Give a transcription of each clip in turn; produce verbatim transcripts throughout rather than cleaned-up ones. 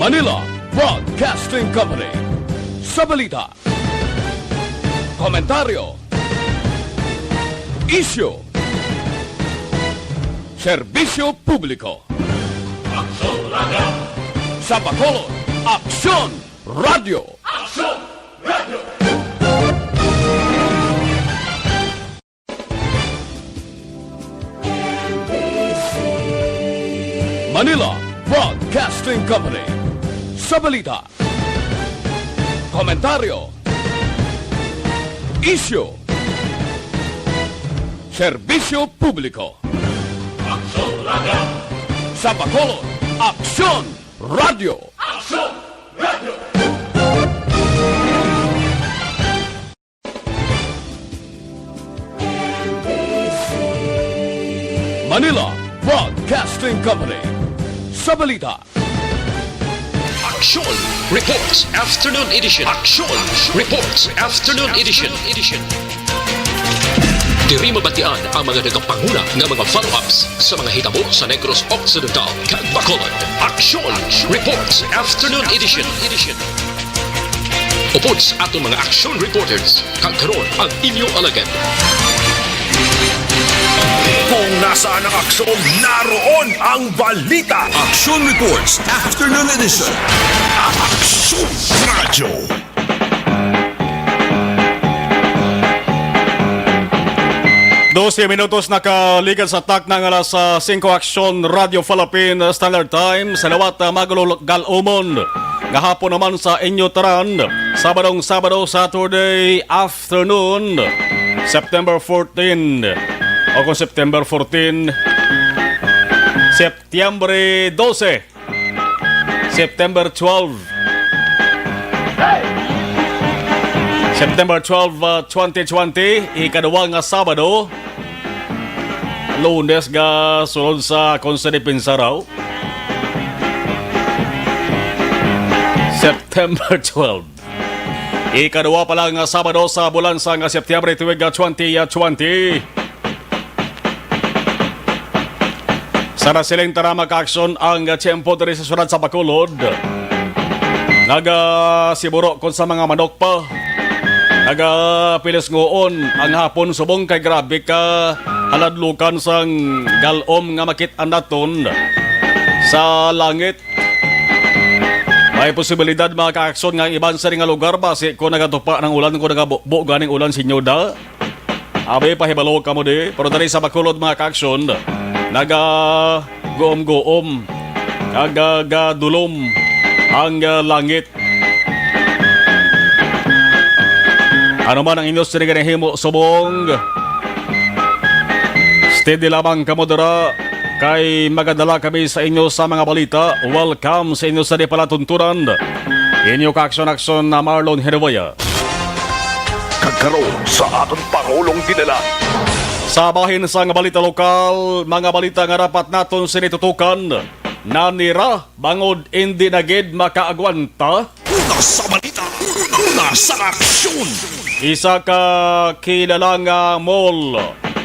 Manila Broadcasting Company. Sa balita, komentaryo, isyu, serbisyo publiko. Aksyon Radio! Sa Bacolod, Aksyon Radio! Aksyon Radio! Manila Broadcasting Company. Sa balita, komentaryo, isyu, serbisyo publiko. Aksyon Radio! Sa Bacolod, Aksyon Radio! Aksyon Radio! Manila Broadcasting Company. Sa balita, Aksyon Reports Afternoon Edition. Aksyon Reports Afternoon Edition. Diri mabatian ang mga nagapanguna nga mga follow-ups sa mga hitabo sa Negros Occidental kag Bacolod. Aksyon Reports Afternoon Edition. Upod sa aton mga action reporters, kag karon ang inyo alagad. Kung nasaan ang aksyon, naroon ang balita. Action Reports Afternoon Edition. Aksyon Radio. Dose minutos nakalikan sa takna nga alas, ah, singko. Aksyon Radio Philippine Standard Time. Sa liwat, ah, magulog galumon nga hapon naman sa inyo tanan. Sabadong Sabado, Saturday afternoon, September fourteen, o kung September fourteen, Setyembre dose, September twelve. September twelve, ah, twenty twenty, ikaduwa nga Sabado. Lunes nga sulod sa akon sa depensa raw. September twelve. Ikaduwa pa lang nga Sabado sa bulan sang Setyembre tuig nga twenty twenty. Sa nasiling tara, mga kaaksyon, ang tiyempo diri sa siyudad sa Bacolod. Nagasiburo kon sa mga manok pa. Nagapilisngoon ang hapon subong kay grabe ka haladlukan sang galom nga makit-an naton sa langit. May posibilidad, mga kaaksyon, nga ang iban sa nga lugar basi ko nagatupa ng ulan, ko nagabubo ganing ulan, sinyoda. Abi, pahibalo kamo di, pero diri sa Bacolod, mga kaaksyon, nagaguom-guom, nagagadulom ang, ah, langit. Ano man ang inyo sini ginahimo subong, steady lamang kamo dira, kay magadala kami sa inyo sa mga balita. Welcome sa inyo sa di palatuntunan. Inyo kaaksyon-aksyon na Marlon Herboya. Kag karon sa aton pangulong dinala. Sa bahin sang balita lokal, mga balita nga dapat naton sini tutukan, nanira bangod indi na gid makaagwanta. Una sa balita, una sa aksyon. Isa ka kilala nga mall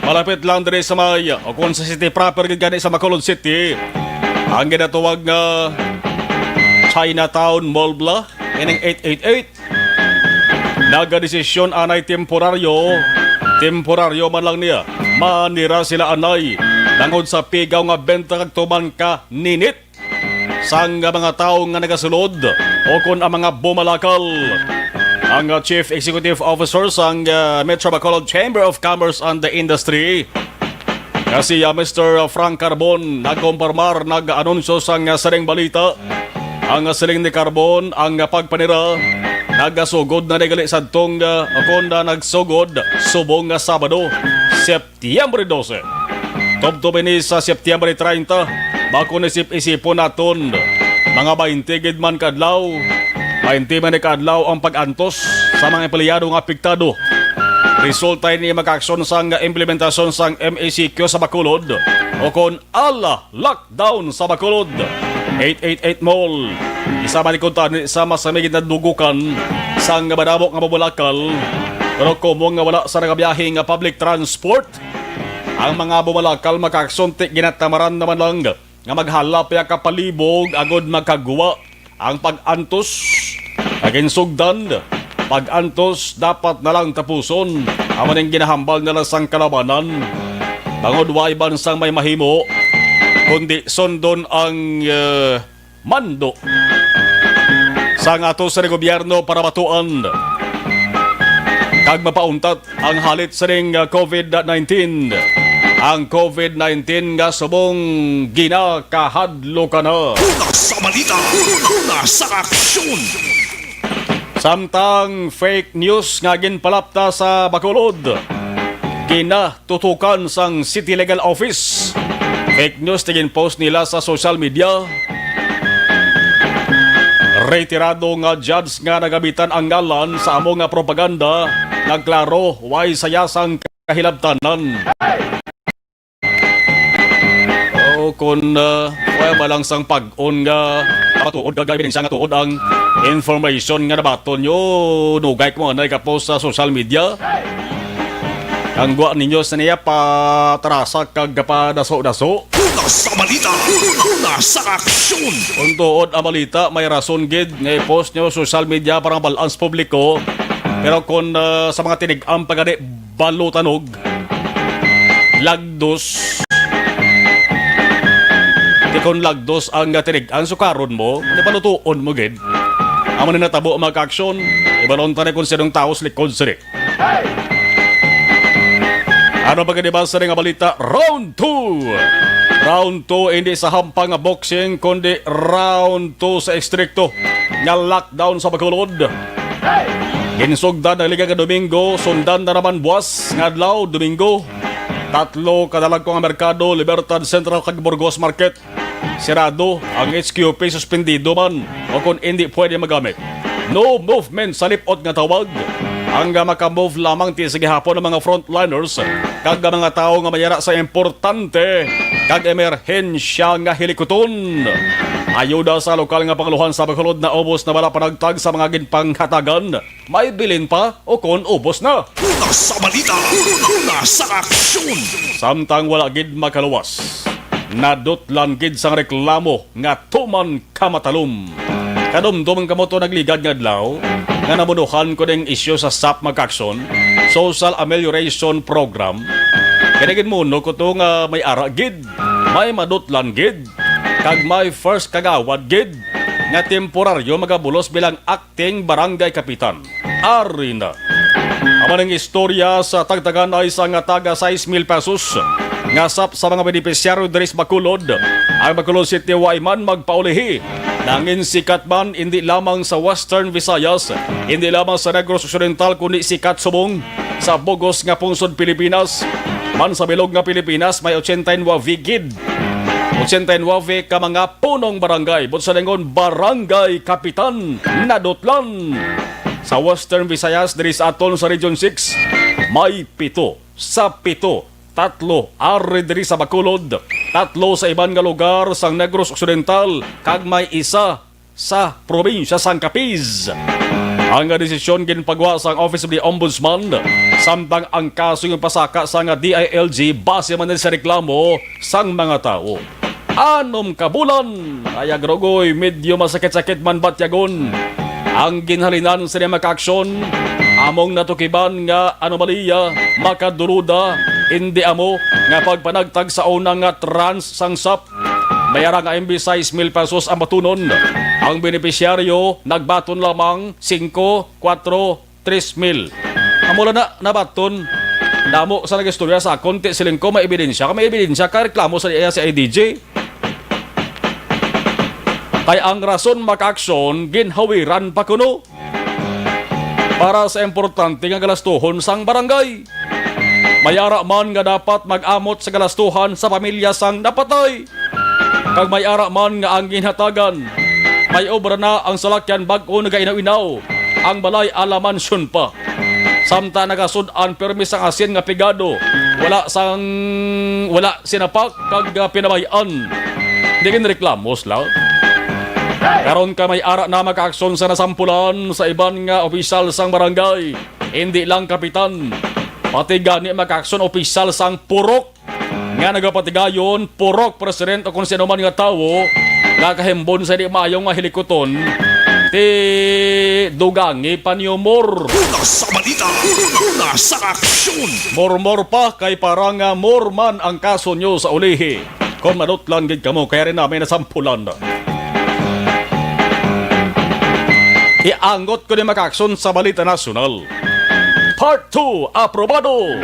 malapit lang diri sa may, o kung sa city proper gid gani sa Bacolod City, ang ginatawag nga Chinatown Mall bla, ining eight eight eight. Nagadesisyon anay temporaryo, temporaryo man lang niya. Manira sila anay tungod sa pigaw nga benta kag tuman ka ninit sang mga tawo nga nagasulod o kon ang mga bumalakal. Ang, ah, Chief Executive Officer sang, ah, Metro Bacolod Chamber of Commerce and Industry, nga si, ah, Mister Frank Carbon, nagkompormar, nag-anunsyo sang, ah, sining balita. Ang, ah, siling ni Carbon, ang, ah, pagpanira nagasugod na ni gali sadtong, ah, kon na nagsugod subong nga Sabado, Setyembre dose. Tubtob ini sa Setyembre treinta, bako ni isip-isipon naton. Mga baynte gid man ka adlaw, baynte man ka adlaw ang pag-antos sa mga empleyado nga apektado. Resulta ini, mga kaaksyon, sang implementasyon sang M A C Q sa Bacolod, o kon ala lockdown sa Bacolod. Eight eight eight Mall. Isa man ikon tani sa mas may ginadugukan sang madamo nga bumalakal. Pero komo nga wala sa nagabiyahe nga public transport, ang mga bumalakal, mga kaaksyon, ti ginatamaran naman lang nga maghala pa ka palibog agod makagwa Ang pag-antos nga ginsugdan, pag-antos dapat na lang tapuson. Amo ning ginahambal nila sang kalabanan. Bangod wa iban sang may mahimo, kundi sundon ang, eh, mando sang ato sa gobyerno para matuan kag mapauntat ang halit sining, ah, covid nineteen. Ang covid nineteen nga subong ginakahadlok na. Una sa balita, una sa aksyon. Samtang fake news nga ginpalapta sa Bacolod, ginatutukan sang City Legal Office. Fake news ti ginpost nila sa social media. Retirado nga judge nga nagamitan ang ngalan sa amo nga propaganda, nagklaro, way saya sang kahilabtanan. O kon, ah, wala ba lang sang pag-on nga matuod, kag ebidensya nga tuod ang information nga nabaton nyo, nugay ko mga nagka-post sa social media. Ang gwa ninyo sa niya patarasa kag padaso-daso. Una sa balita, una sa aksyon. Kung tuod ang balita, may rason gid nga i-post nyo social media para mabalaan sa publiko. Pero kung, ah, sa mga tinig-ang pagani, balutanog, lagdos. Di kon lagdos ang tinig-ang, sukaron mo, di palutuon mo gid. Amo ni natabo, mga ka-aksyon, ibalon ta ni kung sinong tawo sa likod sini. Ano pa gani ba sa nga balita? Round two! Round two, hindi sa hampang nga boxing, kundi round two sa estrikto nga lockdown sa Bacolod. Ginsugdan ang liga nga Domingo, sundan na naman buwas nga adlaw, Domingo. Tatlo ka dalagko nga merkado, Libertad Central kag Burgos Market. Sirado ang H Q P, suspendido man o kung hindi pwede magamit. No movement sa lipot nga tawag. Ang maka-move lamang ti sa gihapon ang mga frontliners kag ang mga tawo nga mayara sa importante kag emerhensya nga hilikuton. Ayuda sa lokal nga pangulohan sa Bacolod naubos na, wala pa nagtag sa mga ginpanghatagan. May bilin pa o kon ubos na. Una sa balita, una sa aksyon. Samtang wala gid makaluwas, nadutlan gid sang reklamo nga tuman kamatalom. Kadumdom kamo to nagligad nga adlaw nga namunuhan ko ning isyu sa sap, mga ka-aksyon, Social Amelioration Program. Kaya ginmuno ko to nga may ara gid, may madutlan gid, kag may first kagawad gid nga temporaryo magabulos bilang acting barangay kapitan. Ari na. Amo ning istorya sa tagtagan ay sa nga taga sais mil pesos nga sap sa mga benepisyaryo diri sa Bacolod. Ang Bacolod City wa man magpaulihi. Nangin sikat man, hindi lamang sa Western Visayas, hindi lamang sa Negros Occidental, kundi sikat subong sa bugos nga pungsod Pilipinas. Man sa bilog nga Pilipinas, may ochenta y nuebe gid, ochenta y nuebe ka mga punong barangay, buot silingon barangay kapitan, nadutlan. Sa Western Visayas, diri sa aton sa Region six, may pito. Sa pito, tatlo ari diri sa Bacolod, tatlo sa iban nga lugar sang Negros Occidental, kag may isa sa probinsya sang Capiz. Ang desisyon ginpagwa sang Office of the Ombudsman, samtang ang kaso ginpasaka sang D I L G base man sa reklamo sang mga tawo. Anom ka bulan, ay agrogoy, medyo masakit-sakit man batyagon. Ang ginhalinan sa mga ka-aksyon, among natukiban nga anomalya, makaduluda, hindi amo nga pagpanagtag sa una nga trans sang sap. May ara nga imbis sais mil pesos ang batunon, ang benepisyaryo nagbaton lamang singko, kwatro, tres mil. Amo lang na nabaton. Damo sa nag-istorya sa akon, ti siling ko may ebidensya ka, may ebidensya ka, reklamo sa iya sa I D J. Kay ang rason, mga ka-aksyon, ginhawiran pa kuno para sa importante nga galastuhon sang barangay. May ara man nga dapat mag-amot sa galastuhan sa pamilya sang napatay. Kag may ara man nga ang ginhatagan, may obra na ang salakyan, bag-o nagainaw-inaw ang balay, ala mansyon pa. Samtang nagasud-an pirmi sang asin nga pigado, wala sang, wala sinapak kag, ah, pinabay-an. Di ginreklamo sila. Karon ka may ara na, mga ka-aksyon, sa nasampulan sa iban nga opisyal sang barangay, hindi lang kapitan, pati gani, mga ka-aksyon, opisyal sang purok nga nagapatigayon, purok president o kung sino man nga tawo, Kakahimbon sa di maayo nga hilikuton, ti dugangi pa niyo more. Una sa balita, una sa aksyon. More, more pa kay para nga more man ang kaso niyo sa ulihi. Kon madutlan gid kamo, kaya rin namin nasampulan. Iangot ko ni makaaksyon sa balita nasyonal. Part two, aprobado.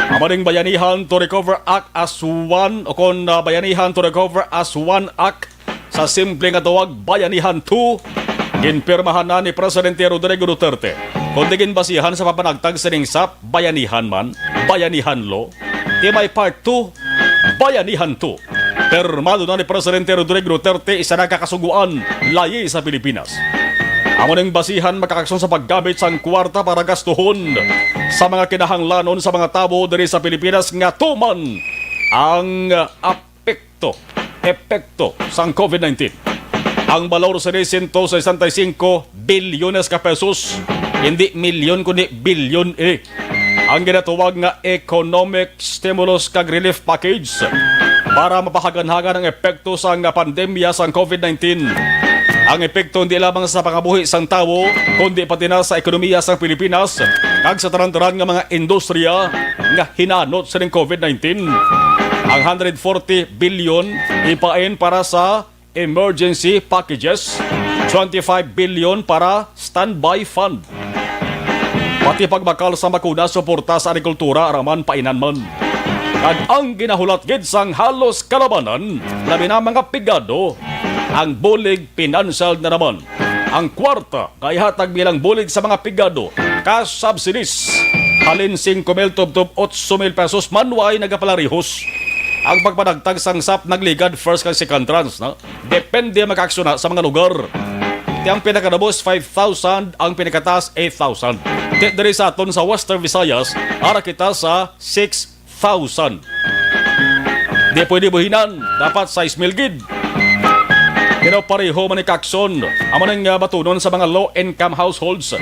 Amo ning Bayanihan to Recover Act as one, o kon, ah, Bayanihan to Recover as One Act, sa simple nga tawag, Bayanihan two, ginpirmahan na ni Presidente Rodrigo Duterte. Kundi ginbasihan sa papanagtag sining sap, Bayanihan man, Bayanihan Law, ti may Part two, Bayanihan two. Pirmado na ni Presidente Rodrigo Duterte, isa na ka kasugoan layi sa Pilipinas. Amo ning basihan makakaksyon sa paggamit sang kwarta para gastuhon sa mga kinahanglanon sa mga tawo diri sa Pilipinas nga tuman ang apekto, epekto sang COVID nineteen. Ang balor sini sento sesenta y cinco bilyones ka pesos, hindi milyon kundi bilyon ini. Ang ginatawag nga economic stimulus kag relief package para mapahaganhagan ang epekto sang pandemya sang COVID nineteen. Ang epekto hindi lamang sa pangabuhi sang tawo, kundi pati na sa ekonomiya sang Pilipinas kag sa tanan-tanan nga mga industriya nga hinanot sining COVID nineteen. Ang hundred forty billion ipain para sa emergency packages, twenty-five billion para standby fund. Pati pagbakal sa bakuna, suporta sa agrikultura, ara man painan man. Kag ang ginahulat gid sang halos kalabanan, labi na mga pigado, ang bulig pinansyal na naman. Ang kwarta nga ihatag bilang bulig sa mga pigado, cash subsidies, halin singko mil tubtob otso mil pesos, man way nagapalarihos. Ang pagpanagtag sang sap nagligad first kag second tranche, no? Depende makaaksyon na sa mga lugar. Ti ang pinakadubos five thousand, ang pinakataas eight thousand. Ti diri sa aton sa Western Visayas, ara kita sa six thousand. Di pwede buhinan, dapat sais mil gid. Pero pareho man ni Kakson, amo nang, ah, batunon sa mga low-income households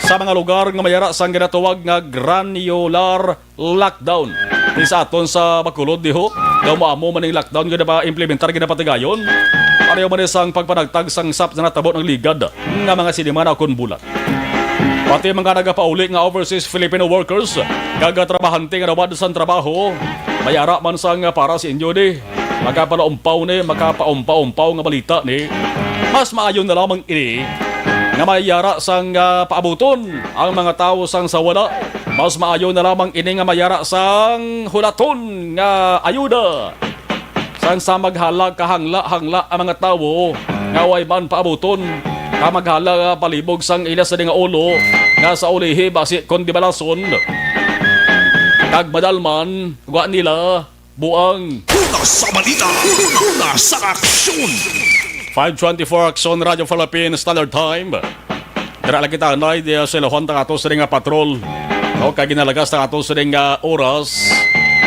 sa mga lugar nga may ara sang ginatawag nga granular lockdown. Di sa aton sa Bacolod, di ho, daw mo amo man ning lockdown nga napa-implementar, ginapatigayon. Pareho man ni sang pagpanagtag sang sap na natabo ng ligad nga mga sinimana o kon bulan. Pati mga nagapauli nga overseas Filipino workers kag trabahante nga nawad sang trabaho, may ara man sang para sa inyo ni makapalaumpaw ni, makapaumpaw-umpaw nga balita ni. Mas maayo na lamang ini nga may ara sang, ah, paabuton ang mga tawo sang sa wala. Mas maayo na lamang ini nga may ara sang hulaton nga ayuda. Sang sa maghala kahangla-hangla ang mga tawo nga way man paabuton, ka maghala nga palibog sang ila sa nga ulo, nga sa ulihi basi kon di balason kag madalman, gwa nila buang. Una sa balita, una sa aksyon. Five twenty-four Aksyon, Radyo Philippine Standard Time. Dira lang kita anay di sa ilohan ta ato sining nga patrol. O kag ginalagas ta ato sining nga oras.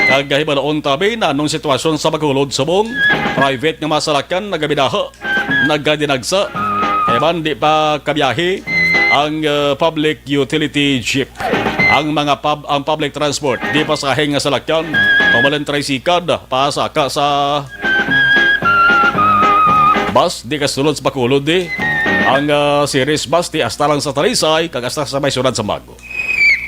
Kag hibaloon tabi na anong sitwasyon sa Bacolod subong private nga mga salakyan nagabidaha, nagkadinagsa. Kay man di pa kabiyahe ang, uh, public utility jeep. Ang mga pub-, ang public transport, di pasahe nga salakyan, pamalan tricycle, pasaka sa bus, di kasulod sa Bacolod, di. Ang, ah, series bus, di hasta lang sa Talisay, kag hasta sa may syudad sa Mago.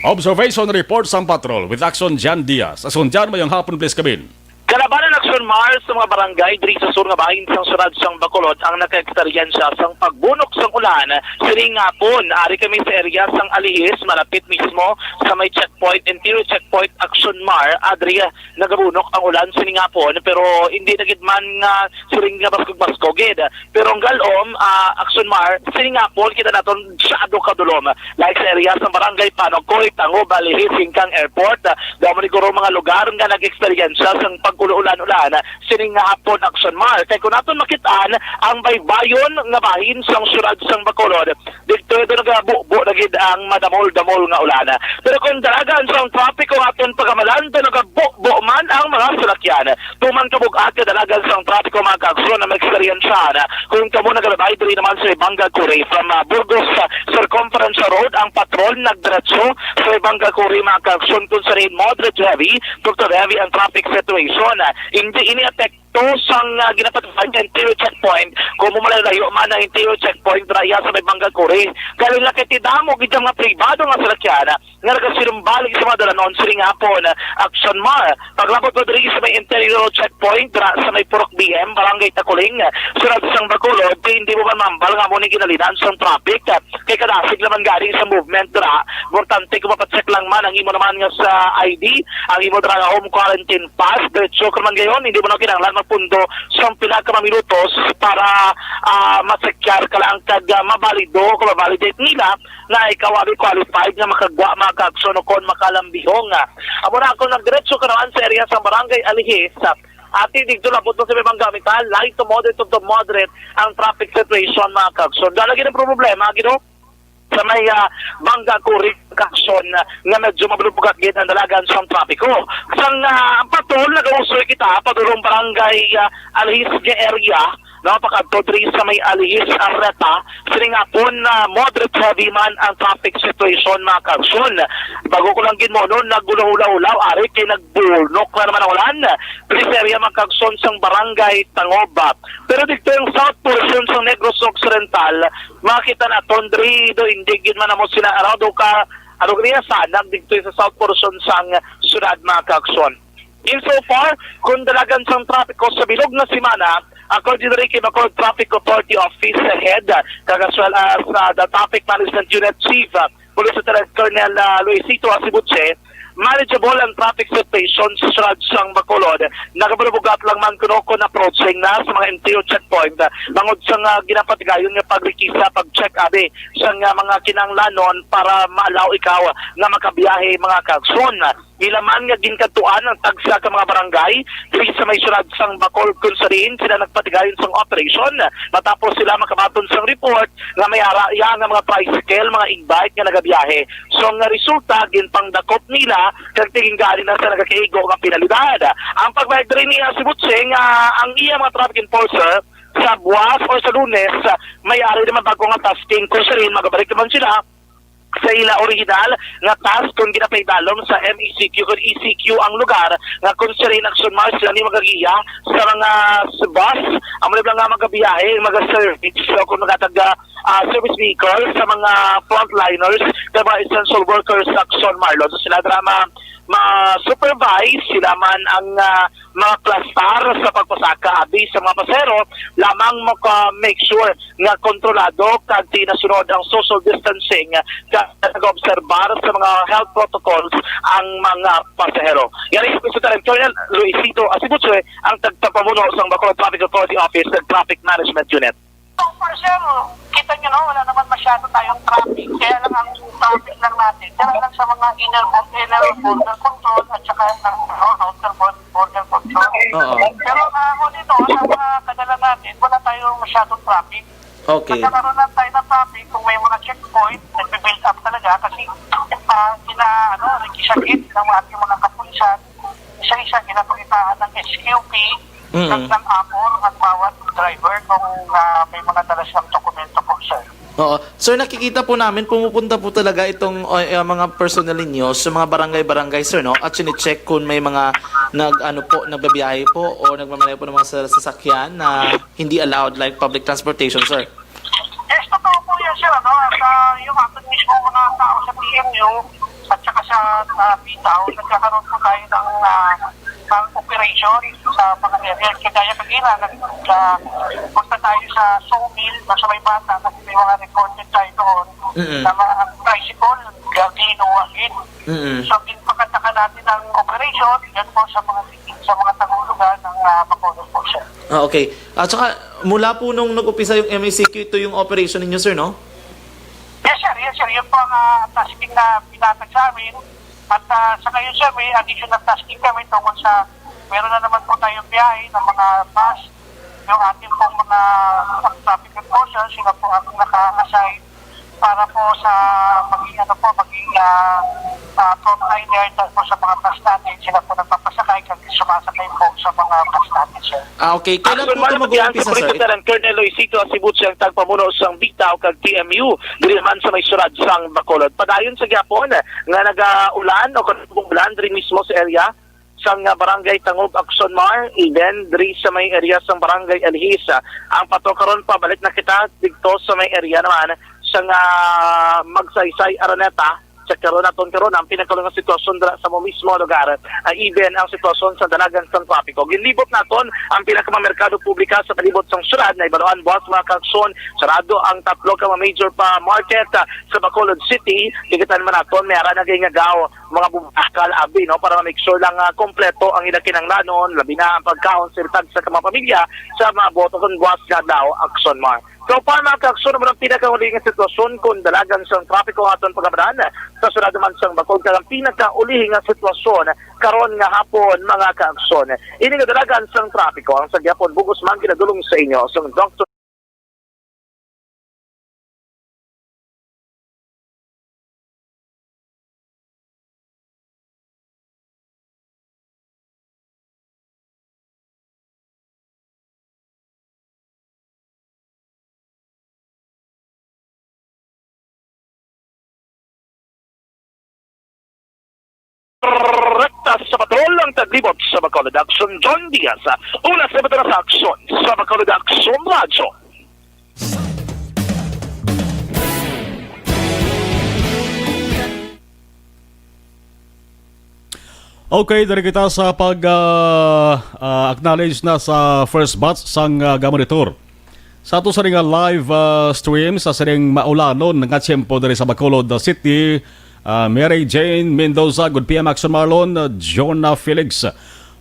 Observation report sang patrol with Action Jan Diaz. Action Jan, mayong hapon, please come in. Kalabanan Action Mars sa mga barangay diri sa sur nga bahin sang syudad sang Bacolod ang nakaeksperyensya sang pagbunok sang ulan sining hapon. Ari kami sa area sang Alihis, malapit mismo sa may checkpoint, interior checkpoint Action Mar, adri nagabunok ang ulan sining hapon, pero hindi na gid man nga siring nga baskog-baskog gid. Pero ang galom, ah, Action Mar, sining hapon kita naton masyado kadulom. Like sa area sa Barangay Panogkoy, Tango, Balihi, Singkang Airport, ah, damo ni guro mga lugar nga nag-eksperyensya sang pag-ulo-ulan-ulan sining nga hapon, Action Mar. Kay kung naton makitaan, ang baybayon nga bahin sang syudad sang Bacolod, didto ito nagabubo na gid ang madamol-damol nga ulan. Pero kung dalagan sang trapiko nga aton pagamalan, to nagabubo man ang mga salakyan. Tuman kabug-at nga dalagan sang trapiko, mga kaaksyon, ang maeksperiensyahan. Kung kamo nagalabay diri naman sa Ibanga Curi from, ah, Burgos, ah, Circumference Road, ang patrol nagdiretso sa Ibanga Curi, mga kaaksyon, kung sa moderate to heavy, to heavy ang traffic situation. In Di ini epekto sang, ah, ginapatuman nga interior checkpoint, kung malayo-layo man ang interior checkpoint dira iya sa may Bangkakuri. Kaya lang kay ti damo gid ang mga pribado nga salakyan nga nagasinumbalik sa mga dalanon sining hapon. Action Mar, paglabot mo diri sa may interior checkpoint dira sa may Purok B M, Barangay Takuling, Siyudad sang Bacolod, di hindi mo man mambal nga amo ni ginalinan sang traffic. Kay kadasig naman gani sa movement dira, importante kung mapacheck lang man ang imo naman nga sa I D, ang imo dira nga home quarantine pass, diretso ka man gayon, hindi mo na kinahanglan magpundo sa pila ka mga minutos para, ah, ma-secure ka lang kag, ah, mabalido o mabalidate nila na ikaw abi qualified nga makagwa mga kaagsoon o kon makalambihong. Amo na ako nagdiretso ka naman sa area sa Barangay Alihis. Ati dito labot mo sa may mga gamitan, light to moderate to, to moderate ang traffic situation, mga kaagsoon. Dala gid ang problema, Ginoo, sa may, ah, Bangkakuri, mga kaagsoon, ah, nga medyo mabalubugak gid ang dalagan sang trapiko. Sang, ah, ang patol, nagausoy kita, padulong barangay, ah, Alhis nga area, no, pakadto diri sa may Alhis Arreta, sining hapon na moderate heavy man ang traffic situation, mga kaagsoon. Bago ko lang gid mo, no, naghulahulaw, ari kay nagbulnok na naman ang ulan. Diri sa area, mga kaagsoon, sang barangay Tangoba. Pero dito yung south portion sa Negros Occidental, makita naton diri do, hindi gid man amo sila araw do ka, ano niya, sanag dito sa south portion sang syudad, mga kaagsoon. In so far, kung dalagan sang trapiko sa bilog nga semana, according diri kay Bacolod Traffic Authority Office Head, kag as well as, ah, the Traffic Management Unit Chief, ah, Police Lieutenant Colonel, ah, Luisito Asibuche, manageable ang traffic situation sa syudad sang Bacolod. Nagabalubugat lang man kuno kon approaching na sa mga interior checkpoint, ah, bangod sa nga ginapatigayon nga pagrekisa, pag-check abi sa nga mga kinahanglanon para ma-allow ikaw nga makabiyahe, mga kaagsoon. Ila man nga ginkadtuan ang tagsa ka mga barangay diri sa may syudad sang Bacolod, kung sa diin sila nagpatigayon sang operation matapos sila makabaton sang report nga may ara iya nga mga tricycle, mga e-bike nga nagabiyahe. So, nga resulta, ginpangdakop nila kag tiginggali na sa nagakaigo nga penalidad. Ang pagbayad diri ni, ah, Sibutsing, ah, ang iya mga traffic enforcer sa buwas o sa Lunes, ah, may ari naman bago nga tasking, kung sa diin magabalik naman sila sa ila original nga task kon ginapaidalom sa M E C Q kon E C Q ang lugar nga kung sila nagsunmar sila ni magagiya sa mga s-, bus, amo na nga magabiyahe, mga service o kung magataga, ah, service vehicle sa mga frontliners, sa mga essential workers sa Action Marlon. So, sila drama ma-supervise, sila man ang, ah, maplastar sa pagpasaka abi sa mga pasahero, lamang maka-make sure nga kontrolado kag tinasunod ang social distancing kag nag-obserbar sa mga health protocols ang mga pasahero. Yari sa Colonel Luisito Asibutsoy, ang tagpapamuno sa Bacolod Traffic Authority Office and Traffic Management Unit. So far, sir, kita nyo, no, wala naman masyado tayong traffic. Kaya lang ang traffic lang natin, dyan lang sa mga inner, inner border control at saka ng, ano, outer bor-, border control. Oo. Pero, ah, all in all, ang mga kadala natin, wala tayong masyadong traffic. Okay. Nagkakaroon lang tayo ng traffic kung may mga checkpoint, nagbe-build up talaga kasi, ah, sina, ano, Ricky Sakit, ng ating mga kapulisan, isa-isa, ginapakitaan ng S Q P, Mm. Kag nang-amor ang bawat driver kung, ah, may mga dala siyang dokumento po, sir. Oo. Sir, nakikita po namin, pumupunta po talaga itong, uh, uh, mga personnel ninyo sa mga barangay-barangay, sir, no? At sine-check kung may mga nag-, ano po, nagbabiyahe po o nagmamaneho po ng mga sa-, sasakyan na hindi allowed, like public transportation, sir. Yes, totoo po yan, sir. Ano? At, ah, yung ating mismo mga tao sa P M U at saka sa, ah, bitaw, nagkakaroon po tayo ng, ah, ng operation sa mga area. Kagaya kanina, nag-, ah, punta tayo sa sawmill, nasa may bata, kasi may mga reported tayo doon Mm-mm. na mga tricycle, gabi, nuwagin. Mm-mm. So, pinapakatakan natin ang operation, yan po sa mga sa mga tangulugan ng, ah, Bacolod po, sir. Ah, okay. At saka, mula po nung nag-umpisa yung M E C Q, ito yung operation ninyo, sir, no? Yes, sir. Yes, sir. Yun po ang, ah, tasking na pinatag sa amin. At, ah, sa ngayon, sir, may additional tasking kami tungkol sa, meron na naman po tayong biyahe ng mga bus. Yung ating pong mga traffic enforcers, sila po ang naka-assign para po sa maging, ano po, maging, ah, ah, frontliner, tapos sa mga bus natin, sila po nagpapasakay, kag sumasakay po sa mga bus natin, sir. Ah, okay. Kailan Action po ito Marlon, mag-uumpisa, si sir? Police Lieutenant Colonel Luisito Asibuchi ang tagpamuno sang bitaw kag T M U diri man sa may syudad sang Bacolod. Padayon sa gihapon nga nagaulan o kung ulan diri mismo sa area, sang, ah, Barangay Tangub, Aksyon Mar, even diri sa may area sang Barangay Alhis. Ah, ang pato karon, pabalik na kita didto sa may area naman sang, ah, Magsaysay, Araneta. Sa karon naton karon ang pinakaulihang sitwasyon dira sa mo mismo lugar, ah, even ang sitwasyon sa dalagan sang trapiko. Ginlibot naton ang pinakamamerkado publika sa palibot sang syudad, na ibaluan buwas, mga kaaksyon, sarado ang tatlo ka mga major pa market, ah, sa Bacolod City. Tigitan man naton, may ara na gay nga gaw, mga bubakal, abi, no, para ma-make sure lang, ah, kompleto ang ila kinahanglanon, labi na ang pagkaon sa tagsa ka mga pamilya sa mga buot kon buwas nga adlaw, Aksyon Mar. So, pa, mga kaaksyon, naman ang pinakauli nga sitwasyon kung dalagan sang trapiko ang aton pagabdan sa syudad man sang Bacolod, kag ang pinakauli nga sitwasyon karon nga hapon, mga kaaksyon. Ini nga dalagan sang trapiko ang sa gihapon bug-os man ginadulong sa inyo sang Doktor Rekta sa patrol ang taglibot sa Bacolod Aksyon, John Diaz. Una sa Bacolod Aksyon, sa Bacolod Aksyon Radyo. Okay, diri kita sa pag, ah, ah, acknowledge na sa first batch sang, ah, ga-monitor sa ato sa nga live, ah, stream sa sining maulanon nga tiyempo diri sa Bacolod City. Ah, Mary Jane Mendoza, good P M, Action Marlon, ah, Jonah Felix.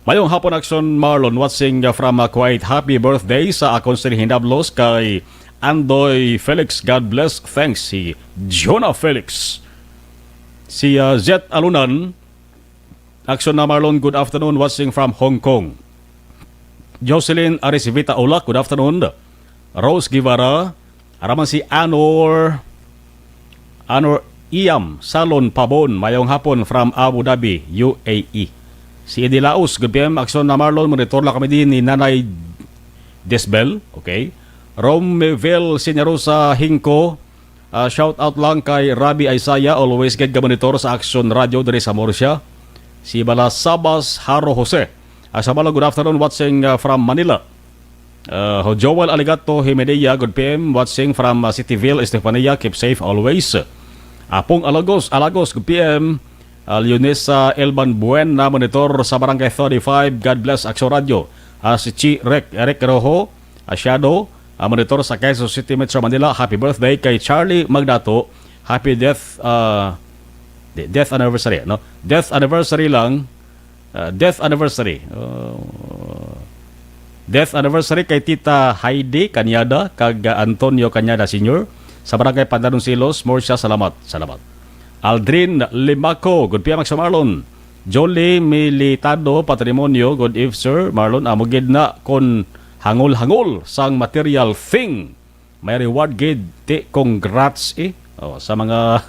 Mayong hapon, Action Marlon, watching, ah, from, ah, Kuwait. Happy birthday sa akon sining hinablos kay Andoy Felix. God bless. Thanks, si Jonah Felix. Si, ah, Zet Alunan, Action na Marlon, good afternoon, watching from Hong Kong. Jocelyn Arisivita Ulak, good afternoon. Rose Guevara, ara man si Anor, Anor Iyam Salon Pabon, mayong hapon from Abu Dhabi, U A E. Si Eddie Laos, good P M, Action na Marlon, monitor lang kami din ni Nanay Desbel, okay. Romevel Seniorosa Hingko, Ah, shout out lang kay Rabi Isaiah, always gid ga-monitor sa Action Radio diri sa Murcia. Si Balasabas Haro Jose. Ah, sa Bala, good afternoon, watching, ah, from Manila. Ah, Joel Aligato Himedia, good P M, watching from, ah, Cityville, Estefania. Keep safe always. Apong Alagos, Alagos, good P M. Ah, Leonesa Elban Buena, monitor sa Barangay thirty-five. God bless, Action Radio. Ah, si Chi Rec, Eric Rojo, Asiado, ah, monitor sa Quezon City, Metro Manila. Happy birthday kay Charlie Magdato. Happy death, ah, de-, death anniversary, no? Death anniversary lang. Ah, death anniversary. Oh. Death anniversary kay Tita Heidi Cañada kag, ah, Antonio Cañada Senior sa Barangay Pandanon Silos, Murcia. Salamat. Salamat. Aldrin Limaco, good P M, Action Marlon. Jolly Militado, patrimonyo, good eve, Sir Marlon. Amo gid na kon hangol-hangol sang material thing. May reward gid, ti, congrats, eh. Oh, sa mga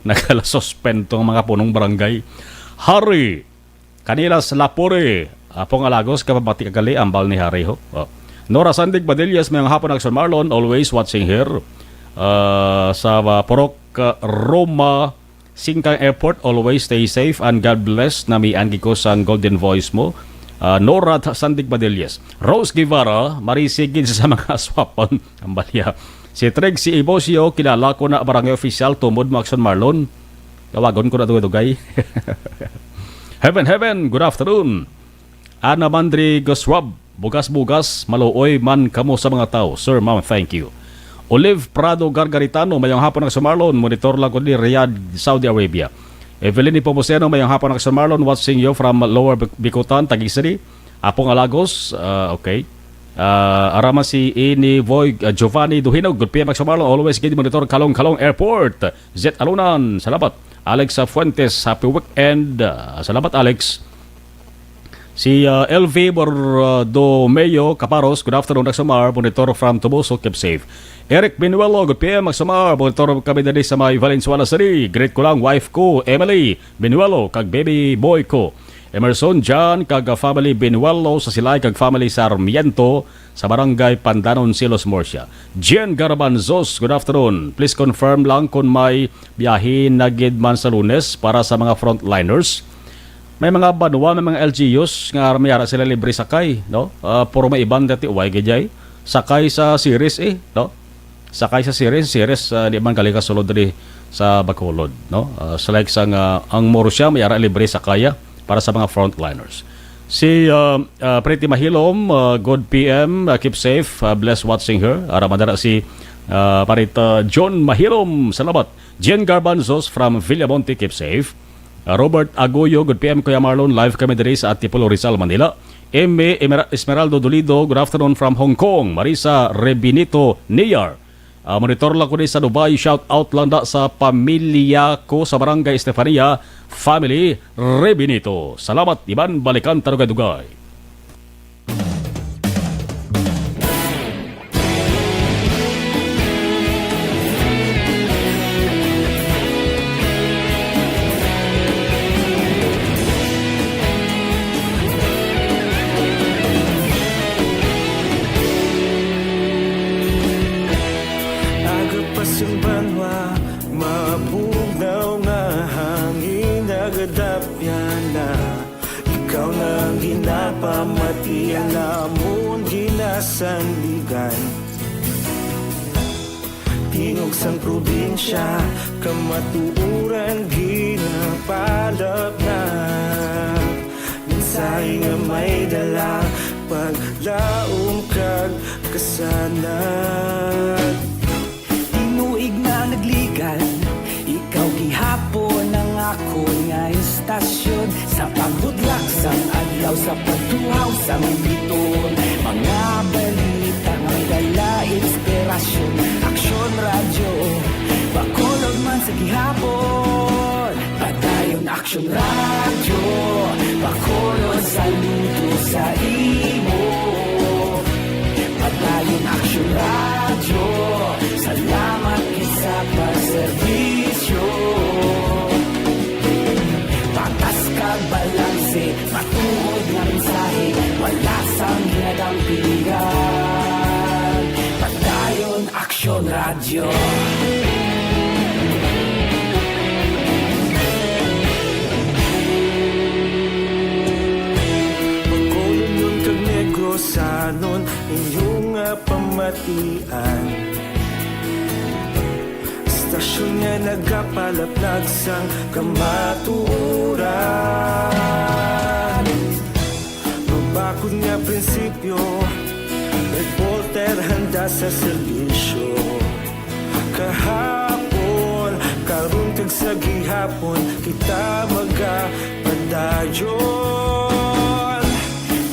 nagala-suspend tong mga punong barangay. Hari Canilas Lapore, Apong Alagos, kapamati ka gali, ambal ni Hari, ho. Oh. Nora Sandig Badillas, mayong hapon, Action Marlon, always watching here. Ah, sa, ah, Purok, ah, Roma, Singkang Airport, always stay safe and God bless. Namian gid ko sang golden voice mo. Ah, Nora Sandig Badillas. Rose Guevara, marisigid sa mga aswapan. Ang balya. Si Treg, si Ibosio, kilala ko na barangay official, tumod mo, Action Marlon. Tawagon ko na dugay-dugay. Heaven, heaven, good afternoon. Ana Mandri Goswab, bugas-bugas, maluoy man kamo sa mga tao. Sir, ma'am, thank you. Olive Prado Gargaritano, mayong hapon, Action Marlon. Monitor lang ko ni Riyadh, Saudi Arabia. Evelyn Nepomuceno, mayong hapon, Action Marlon. Watching you from Lower Bic-, Bicutan, Taguig City. Apong Alagos, ah, okay. Ah, ara man si Ini Voy, ah, Giovanni Duhinog, good P M, Action Marlon. Always gid monitor Kalong-Kalong Airport. Zet Alunan, salamat. Alex, ah, Fuentes, happy weekend. Ah, salamat, Alex. Si, ah, L V Bordomeo Caparos, good afternoon, Action Mar, monitor from Toboso, keep safe. Eric Benuelo, good P M, Action Mar, monitor kami dali sa may Valenzuela City. Greet ko lang wife ko, Emily Benuelo, kag baby boy ko, Emerson John, kag, ah, family Benuelo sa Silay, kag family Sarmiento sa Barangay Pandanon, Silos, Murcia. Jen Garbanzos, good afternoon. Please confirm lang kung may biyahe na gid man sa Lunes para sa mga frontliners. May mga banwa, may mga L G Us nga may ara sila libre sakay, no? Ah, puro may iban dati, way gid jay. Sakay sa Ceres, eh, no? Sakay sa Ceres, Ceres, ah, di man gali ka sulod diri sa Bacolod, no? Ah, sa like sang, ah, ang Murcia, may ara libre sakaya para sa mga frontliners. Si, ah, ah, Pretty Mahilom, ah, good P M, ah, keep safe, ah, bless watching her. Ara man dira si, ah, Parit, ah, John Mahilom, salamat. Jen Garbanzos from Villamonte, keep safe. Ah, Robert Agoyo, good P M, Kuya Marlon, live kami diri sa Antipolo, Rizal, Manila. Emmy Emer-, Esmeraldo Dolido, good afternoon from Hong Kong. Marisa Rebinito Niyar, ah, monitor lang ko ni sa Dubai. Shout out lang da sa pamilya ko sa Barangay Estefania, family Rebinito. Salamat, iban balikan ta dugay-dugay. Aga pa sing banwa, mabugnaw nga hangin nagadapyan na. Ikaw na ang ginapamati, ang amon ginasandigan. Tingog sang probinsya, kamatuoran ginapalapnap. Mensahe nga may dala, paglaom kag kasanag. Tinuig na nagligan, ikaw gihapon ang akon nga istasyon. Sa pagbudlak sang adlaw, sa pagtuhaw sang bituon, mga balita nga may dala inspirasyon. Aksyon Radyo, Bacolod man sa gihapon. Padayon Aksyon Radyo, Bacolod, saludo sa imo. Padayon Aksyon Radyo, salamat gid sa pagserbisyo. Patas kag balanse, matuod nga mensahe, wala sang ginadampigan. Padayon Aksyon Radyo. Bacolodnon kag Negrosanon, inyo nga pamatian. Istasyon nga nagapalaplag sang kamatuoran. Mabakod nga prinsipyo, reporter handa sa serbisyo. Kahapon, karon kag sa gihapon, kita magapadayon.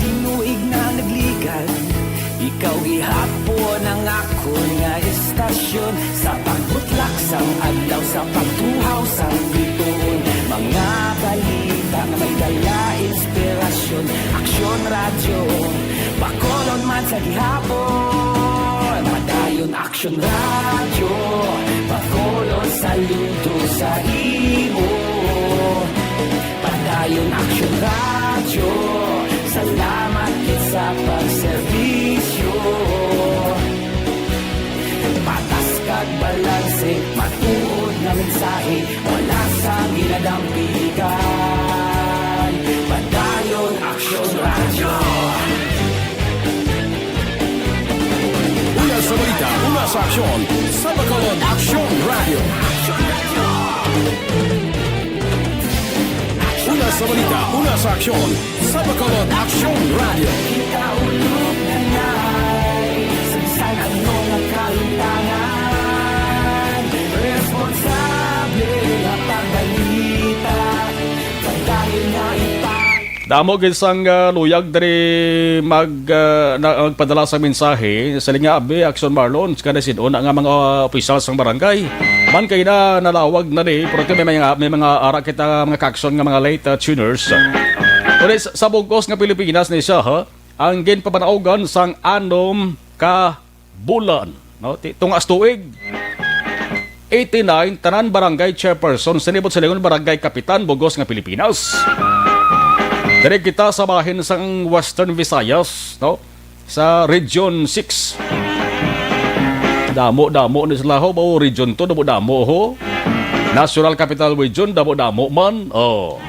Tinuig na nagligan, ikaw gihapon ang akon nga istasyon. Sa pagbutlak sang adlaw, sa pagtuhaw sang bituon, mga balita nga may dala inspirasyon. Aksyon Radyo, Bacolod man sa gihapon. Padayon Aksyon Radyo, Bacolod, saludo sa imo. Padayon Aksyon Radyo, salamat gid sa pagserbisyo. Patas kag balanse, matuod nga mensahe, wala sang ginadampigan. Padayon Aksyon Radyo. Una sa balita, una sa aksyon, sa Bacolod Aksyon Radyo. Una sa balita, una sa aksyon, sa Bacolod Aksyon Radyo. Kita ulog na nai, sa bisan ano nga kahimtangan, responsable nga pagbalita, padayon nga ipa- Damo gid sang, ah, luyag diri mag, ah, na, magpadala sa mensahe. Sa linya, abi, Aksyon Marlon, kada sin-o na nga mga opisyal sang barangay. Man kay na nalawag na ni, pero may mga, may mga ara kita mga kaaksyon nga mga late, ah, tuners. Pero sa, sa bug-os nga Pilipinas ni siya, ha? Ang ginpapanaugan sang anom ka bulan, no? Ti-, tunga sa tuig eighty-nine, tanan barangay chairperson, sinibot sa lingon barangay kapitan, bug-os nga Pilipinas. Diri kita sa bahin sang Western Visayas, no? Sa Region six. Damo-damo ni sila, ho, ba, Region two, damo-damo, ho. National Capital Region, damo-damo man. Oh.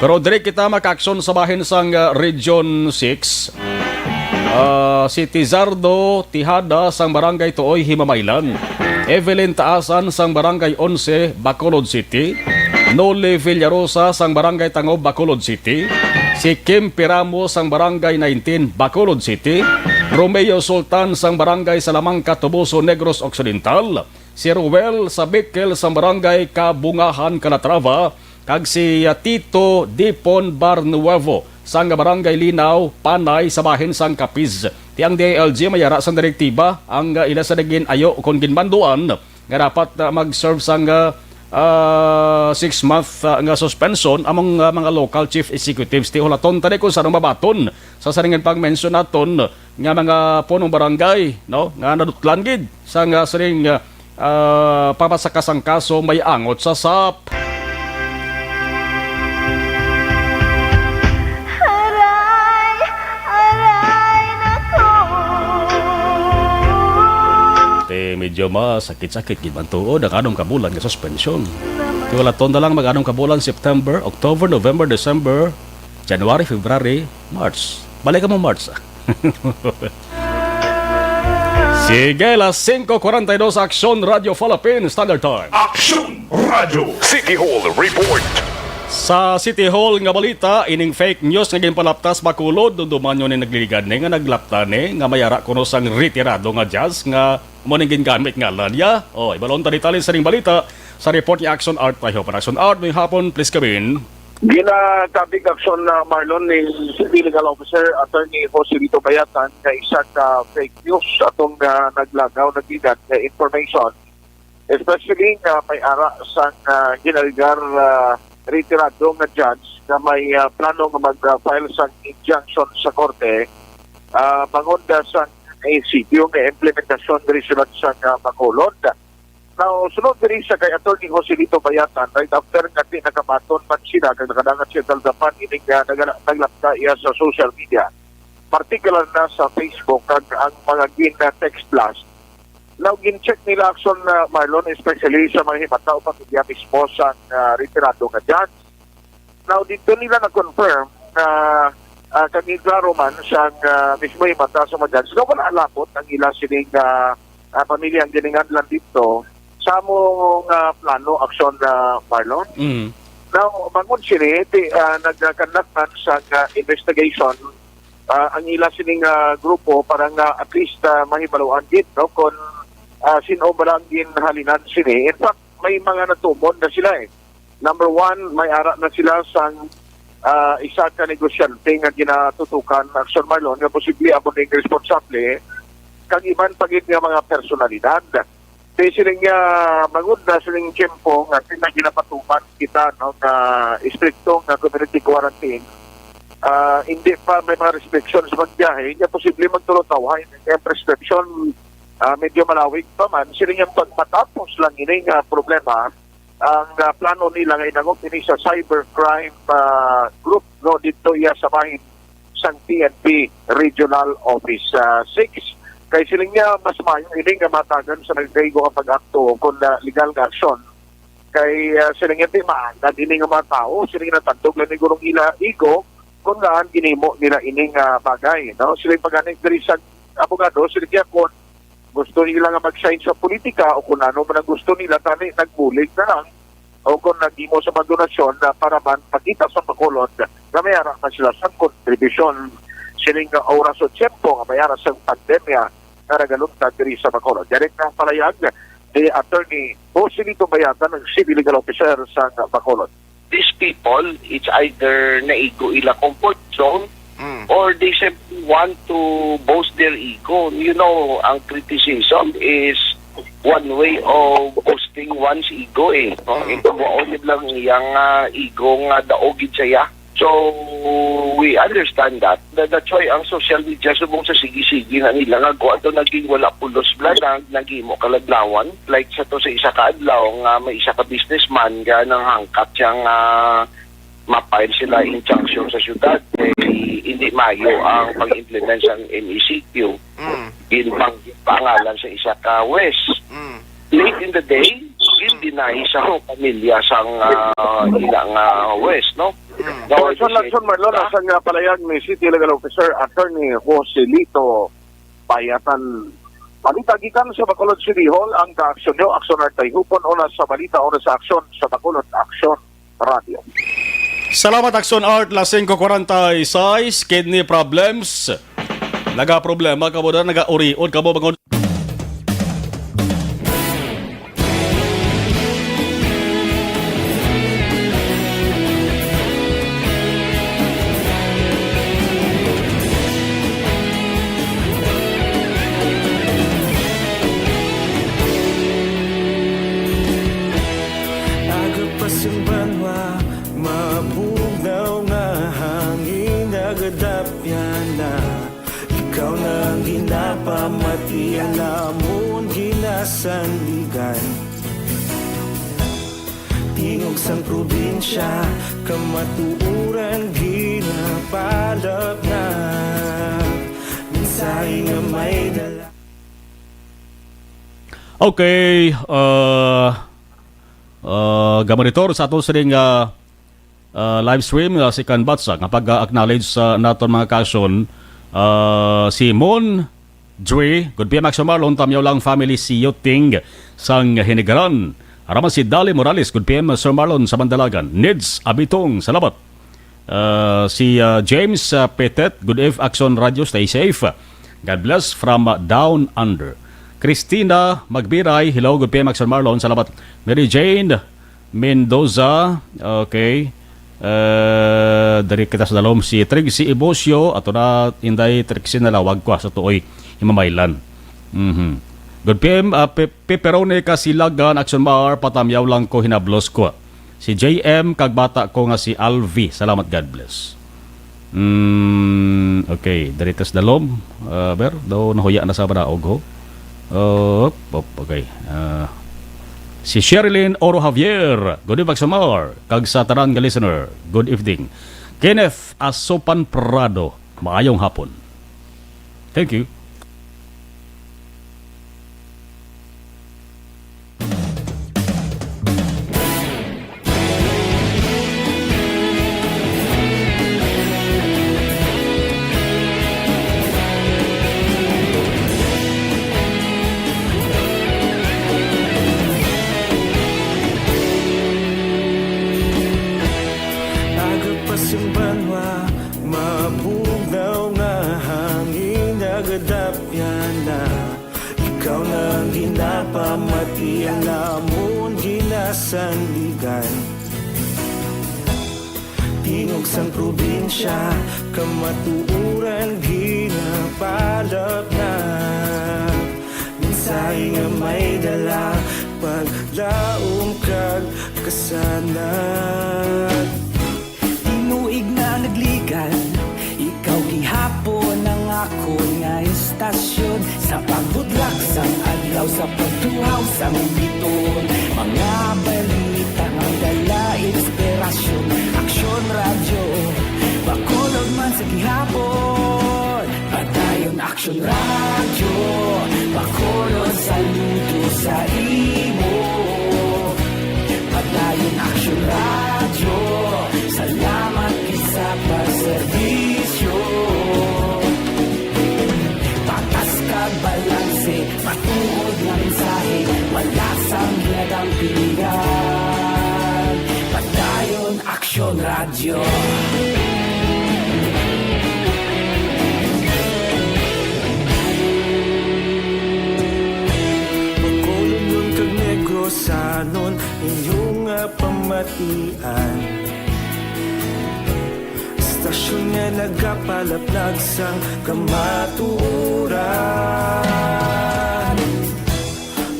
Pero diri kita makaaksyon sa bahin sang, ah, Region six. Ah, si Tizardo Tijada sang Barangay Tuoy, Himamaylan. Evelyn Taasan sang Barangay Onse, Bacolod City. Noli Villarosa sang Barangay Tangob, Bacolod City. Si Kim Piramo sang Barangay nineteen, Bacolod City. Romeo Sultan sang Barangay Salamanca, Toboso, Negros Occidental. Si Ruel Sabikel sang Barangay Kabungahan, Calatrava, kag si, ah, Tito Dipon Barnuevo sang Barangay Linaw, Panay, sa bahin sang Capiz. Ti ang D I L G may ara sang direktiba ang, ah, ila sa nagin-ayo kon ginmanduan nga dapat, ah, mag-serve sang, ah, ah, six month, ah, nga suspension among, ah, mga local chief executives. Ti hulaton tani kung sano mabaton sa saringan pang mention naton nga mga punong barangay, no, nga nadutlan gid sa nga siring, ah, ah, pamasakas ang kaso may angot sa sap. Aray, aray, nako. Te, medyo masakit-sakit gid man tuod ang anom ka bulan nga suspensyon. Kay wala tonda lang mag-anom ka bulan, September, October, November, December, January, February, March. Balik ka mo March, ah. Sige, las singko kwarenta y dos, Aksyon Radio Philippine Standard Time. Aksyon Radio. City Hall Report. Sa City Hall nga balita, ining fake news nga ginpalaptas Bacolod, dumduman nyo ni nagliligad ni nga naglapta ni nga may ara kuno sang retirado nga judge nga mo ning gingamit ngalan niya. O, ibalon ta detalye sa ning balita sa report ni Action Art Tayo. Para Action Art, may hapon, please come in. Ginakabig aksyon na Marlon ni City Legal Officer Attorney Jose Vito Bayatan nga isa ka fake news atong, ah, naglagaw, nagligan nga information, especially nga may ara sang, ah, ginalgar, ah, retirado nga judge nga may, ah, plano nga mag-file sang injunction sa korte, ah, bangod, ah, sa munisipyo nga implementasyon diri sa, sa, ah, Bacolod. Now, sunod diri sa kay Attorney Joselito Bayatan, right after nga di nakabaton man sila kag nakadangat siya daldapan ining, ah, nagala-, naglapta iya sa social media, partikular na sa Facebook kag ang mga gin-, ah, text blast. Now, gin-check nila aksyon na, Marlon, especially sa mga himata o pamilya mismo sa, ah, retirado nga judge. Now, dito nila na-confirm na, ah, kami klaro man sa, ah, mismo himata sa mga judge nga wala labot ang ila sining, ah, ah, pamilya ang gininganlan dito sa among, ah, plano, aksyon na, Marlon. Mm. Now, bangod sini, ti, ah, nag-conduct man sa, ah, investigation, ah, ang ila sining, ah, grupo para nga at least, ah, mahibaluan gid, no, kung, ah, sin-o bala ang ginhalinan sini. In fact, may mga natumon na sila, eh. Number one, may ara na sila sang, ah, isa ka negosyante nga ginatutukan, Action Marlon, nga posible amo ning responsable, kag iban pa gid nga mga personalidad. Kay siling niya, bangod na siling tiyempo nga sila ginapatuman kita, no, nga istrikto nga community quarantine, ah, hindi pa may mga restrictions magbiyahe, niya posible magtulo tawhay nga prescription, ah, medyo malawig pa man. Siling niya pag matapos lang ini nga problema, ang, ah, plano nila nga inangop ini sa cybercrime, ah, group, no, dito iya sa bahin sang P N P Regional Office, ah, six. Kay siling niya, mas maayo ini nga matagan sa nagkaigo nga pag-akto kung, ah, legal nga aksyon. Kay, ah, siling niya, di maanad ini nga mga tao, siling natandog lang ni gurong ila igo kung ngaan ginimo nila ining, ah, bagay, no? Siling pagani diri sa abogado, siling niya, kung gusto nila nga mag-sign sa politika o kung ano man ang gusto nila, tani nagbulig na lang o kung naghimo sa mga donasyon na para man pakita sa Bacolod nga may ara man sila sang kontribusyon sining oras o tiyempo nga may ara sang pandemya nga nagaluntad diri sa Bacolod. Yan ang palayag ni Attorney Joselito Bayatan, ang Civil Legal Officer sa Bacolod. These people, it's either naigo ila comfort zone Mm. or they simply want to boast their ego. You know, ang criticism is one way of boasting one's ego, eh. No? Mm. Ito, buhaon lang iyang, ah, ego nga daog gid siya. So, we understand that. That, that's why ang social media, subong sa sige-sige na nila nga, kung ato naging wala pulos blanag, naghimo kaladlawan, like sa to sa isa ka adlaw nga may isa ka businessman nga nanghangkat siya nga ma-file sila injunction sa syudad, kay hindi mayo ang pag-implement sa M E C Q. Mm. Ginpang-, pangalan sa isa ka West. Mm. Late in the day, gin-deny sa pamilya sang, ah, ina nga West, no? Sa Aksyon Laksyon, Marlon, asa nga palayag ni City Legal Officer Attorney Joselito Payatan. Balita gikan sa Bacolod City Hall, ang kaaksyon nyo, Aksyon Art Tayhupon, una sa balita, una sa aksyon, sa Bacolod Aksyon Radio. Salamat, Aksyon Art, las singko kwarenta y seis, kidney problems. Nagaproblema ka mo na, nagaurion ka mo, bangon. Aga pa sing banwa, mabugnaw nga hangin, nagadapyan na. Ikaw na ang ginapamati, alamon ginasandigan. Tingog sang probinsya, kamatuoran ginapalapnap. Mensahe nga may dala. Okay, uh, uh, gamonitor sa ato sining, uh, uh, live stream, uh, si Kan Batsa nga pag-acknowledge sa naton mga kason, uh, si Mon Dre, good P M Action Marlon, Tamyaw Lang family, si Yoting sang Hinigaran. Araman si Dali Morales, good P M Sir Marlon sa Mandalagan. Nids Abitong, salamat. Uh, si, uh, James, uh, Petet, good eve, Action Radio, stay safe. God bless from, uh, Down Under. Christina Magbiray, hello, good P M Action Marlon, salamat. Mary Jane Mendoza, okay. Uh, diri kita sa dalom si Trixie Ibosio, ato na Inday Trixie, nalawag ko sa tuoy himamaylan. Mhm. Good P M, uh, Pe-, Pepperoni Kasilagan, Action Mar, patamyaw lang ko, hinablos ko. Si J M kag bata ko nga si Alvi. Salamat, God bless. Mm, okay, diri tas dalom. Uh, ber, daw nahuya na sa manaog, ho. Uh, op, op, okay. Uh, si Sherilyn Oro Javier, good evening, Samar, kag sa tanan nga listener, good evening. Kenneth Asopan Prado, maayong hapon. Thank you. Aga pa sing banwa, mabugnaw nga hangin, nagadapyan na. Ikaw na ang ginapamati, alamon ginasandigan. Tingog sang probinsya, kamatuoran ginapalapnap. Mensahe nga may dala, paglaom kag kasanag. Tinuig na nagligan, ikaw gihapon ang akon nga istasyon. Sa pagbutlak sang adlaw, sa pagtuhaw sang biton, mga balita nga may dala inspirasyon. Aksyon Radyo, Bacolod man sa gihapon. Padayon Aksyon Radyo, Bacolod, saludo sa imo. Padayon Aksyon Radyo, salamat gid sa pagserbisyo. Patas kag balanse, matuod nga mensahe, wala sang ginadampingan. Padayon Aksyon Radyo. Bacolodnon kag Negrosanon, inyo nga pamatian. Istasyon nga nagapalaplag sang kamatuoran.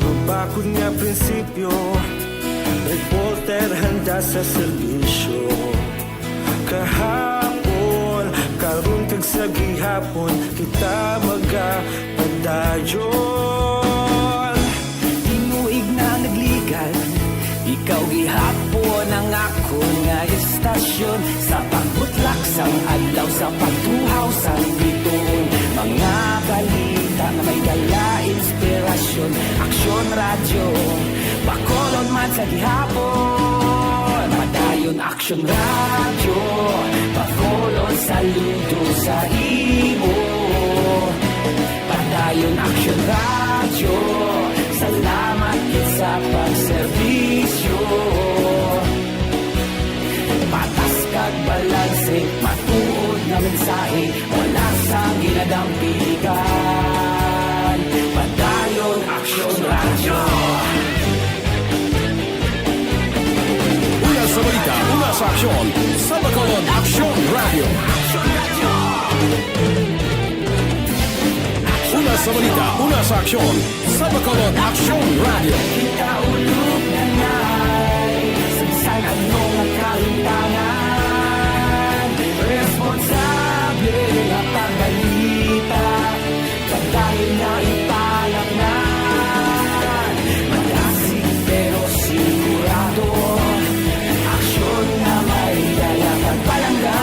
Mabakod nga prinsipyo, reporter handa sa serbisyo. Kahapon, karon kag sa gihapon, kita magapadayon. Tinuig na nagligan, ikaw gihapon ang akon nga istasyon. Sa pagbutlak sang adlaw, sa pagtuhaw sang bituon, mga balita nga may dala inspirasyon. Aksyon Radyo, Bacolod man sa gihapon. Padayon Padayon Aksyon Radyo, Bacolod, saludo sa imo. Padayon Aksyon Radyo, salamat gid sa pagserbisyo. Patas kag balanse, matuod nga mensahe, wala sang ginadampigan. Padayon Aksyon Radyo. Una sa balita, una sa aksyon, sa Bacolod Aksyon Radyo. Una sa balita, una sa aksyon, sa Bacolod Aksyon Radyo. Kita ulog na ngay, sa bisan ano nga kahimtangan, responsable nga pagbalita, padayon nga ipalapnan. Malasig pero sigurado, aksyon nga may dala kag palangga.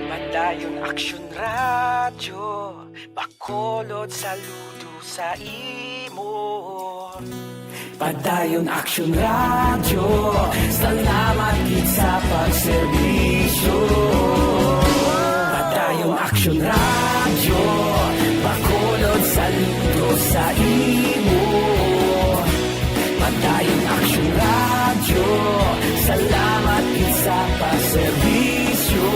Padayon Aksyon Radyo, Bacolod, saludo sa imo. Padayon Aksyon Radyo, salamat gid sa pagserbisyo. Padayon Aksyon Radyo, Bacolod, saludo sa imo. Padayon Aksyon Radyo, salamat gid sa pagserbisyo.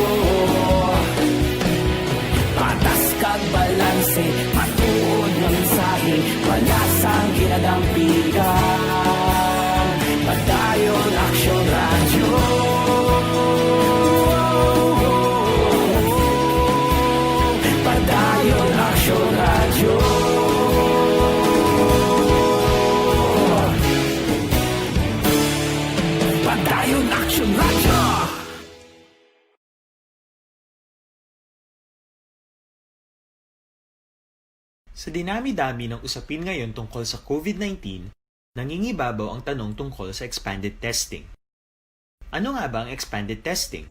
Patas kag balanse, matuod nga mensahe, wala sang ginadampigan. Padayon Aksyon Radyo. Padayon Aksyon Radyo. Padayon Aksyon Radyo. Sa dinami-dami ng usapin ngayon tungkol sa COVID nineteen, nangingibabaw ang tanong tungkol sa expanded testing. Ano nga ba ang expanded testing?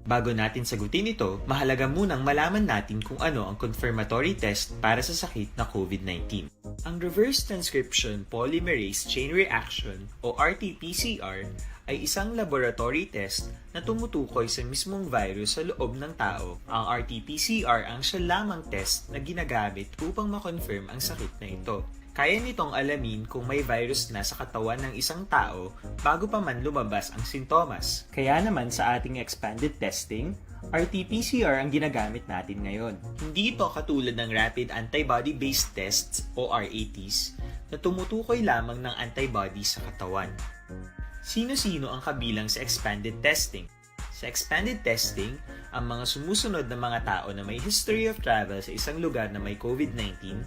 Bago natin sagutin ito, mahalaga munang malaman natin kung ano ang confirmatory test para sa sakit na COVID nineteen. Ang reverse transcription polymerase chain reaction o R T P C R ay isang laboratory test na tumutukoy sa mismong virus sa loob ng tao. Ang R T P C R ang siya lamang test na ginagamit upang ma-confirm ang sakit na ito. Kaya nitong alamin kung may virus na sa katawan ng isang tao bago pa man lumabas ang sintomas. Kaya naman sa ating expanded testing, R T P C R ang ginagamit natin ngayon. Hindi ito katulad ng rapid antibody-based tests o R A Ts na tumutukoy lamang ng antibody sa katawan. Sino-sino ang kabilang sa expanded testing? Sa expanded testing, ang mga sumusunod na mga tao na may history of travel sa isang lugar na may COVID nineteen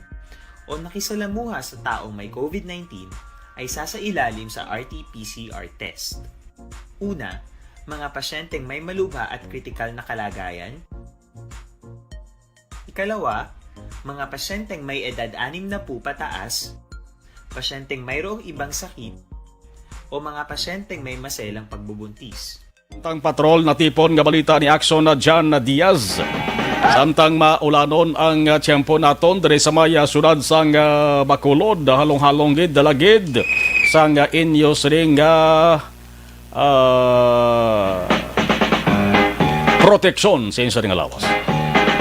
o nakisalamuha sa taong may COVID nineteen ay sasailalim sa R T P C R test. Una, mga pasyenteng may malubha at kritikal na kalagayan. Ikalawa, mga pasyenteng may edad anim na po pataas, pasyenteng mayroong ibang sakit, o mga pasyenteng may maselang pagbubuntis. Samtang patrol, natipon nga balita ni Action na John Diaz. Samtang maulanon ang, ah, tiyempo naton diri sa may, ah, syudad sang, ah, Bacolod, halong-halong gid, dalagid sang, ah, inyo sining, ah, ah, proteksyon sa inyo sining lawas.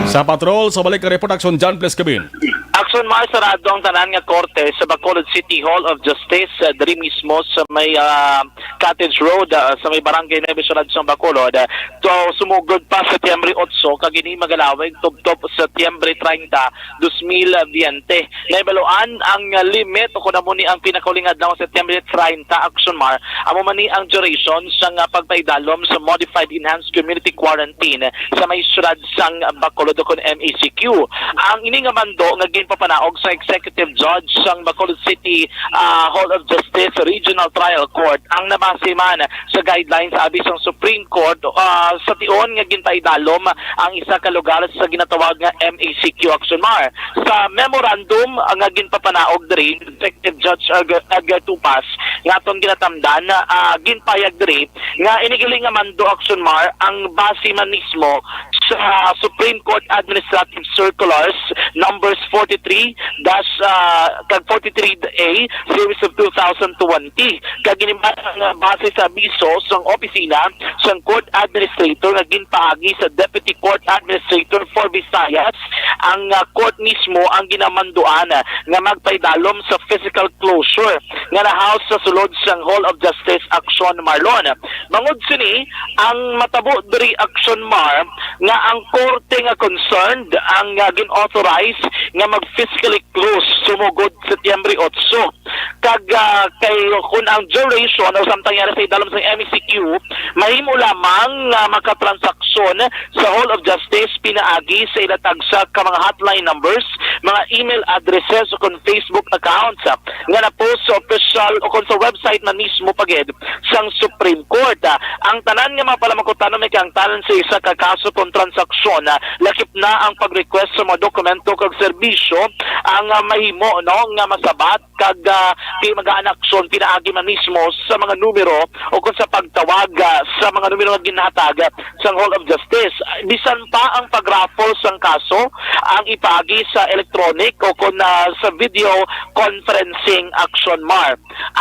Sa patrol, sa balik nga report, Action John, please, Kevin. Action Mar, sarado ang tanan nga korte sa Bacolod City Hall of Justice, ah, diri mismo sa may, ah, Cottage Road, ah, sa may Barangay Nueve, Syudad sang Bacolod. Ah, to, sumugod pa Setyembre otso, kag ini magalawig tubtob Setyembre treinta, dos mil veinte. Nahibaluan ang, ah, limit o kun amo ni ang pinakauling adlaw, Setyembre treinta, Action Mar. Amo man ni ang duration sang, ah, pagpaidalom sa Modified Enhanced Community Quarantine sa may syudad sang Bacolod o kun M E C Q. Ang ini nga mando nga ginpapanaog sa Executive Judge sang Bacolod City, ah, Hall of Justice Regional Trial Court ang nabase man sa guidelines abi sang Supreme Court, ah, sa tion nga ginpaidalom ang isa ka lugar sa ginatawag nga M E C Q, Action Mar. Sa memorandum, ah, nga ginpapanaog diri, Executive Judge Edgar, Edgar Tupas, nga aton ginatamdan, ah, ginpayag diri nga ini gali nga mando, Action Mar, ang base man mismo sa Supreme Court Administrative Circulars numbers forty-three dash, ah, kag forty-three A series of two thousand twenty. Kag ini man ang base sa abiso sang opisina sang Court Administrator nga ginpaagi sa Deputy Court Administrator for Visayas, ang, ah, court mismo ang ginamanduan, ah, nga magpaidalom sa physical closure nga na-house sa sulod sang Hall of Justice, Action Mar. Bangod sini, ang matabo diri, Action Mar, nga ang korte nga concerned ang, ah, gin-authorize nga mag-physically close sumugod Setyembre otso. Kag, ah, kay kun ang duration o samtang yara sa idalom sang M E C Q, mahimo lamang nga makatransaksyon sa Hall of Justice pinaagi sa ila tagsa ka mga hotline numbers, mga email addresses, o kon Facebook accounts, ah, nga na-post sa official o kon sa website man mismo pa gid sang Supreme Court. Ah, ang tanan nga mga palamangkutanon may kaangtanan sa isa ka kaso kon transaksyon, ah, lakip na ang pag-request sa mga dokumento kag serbisyo ang, ah, mahimo, no, nga masabat kag, ah, di magaan aksyon pinaagi man mismo sa mga numero o kon sa pagtawag, ah, sa mga numero nga ginhatag sang Hall of Justice. Bisan pa ang pag-raffle sang kaso ang ipaagi sa electronic o kon, ah, sa video conferencing, Action Mar.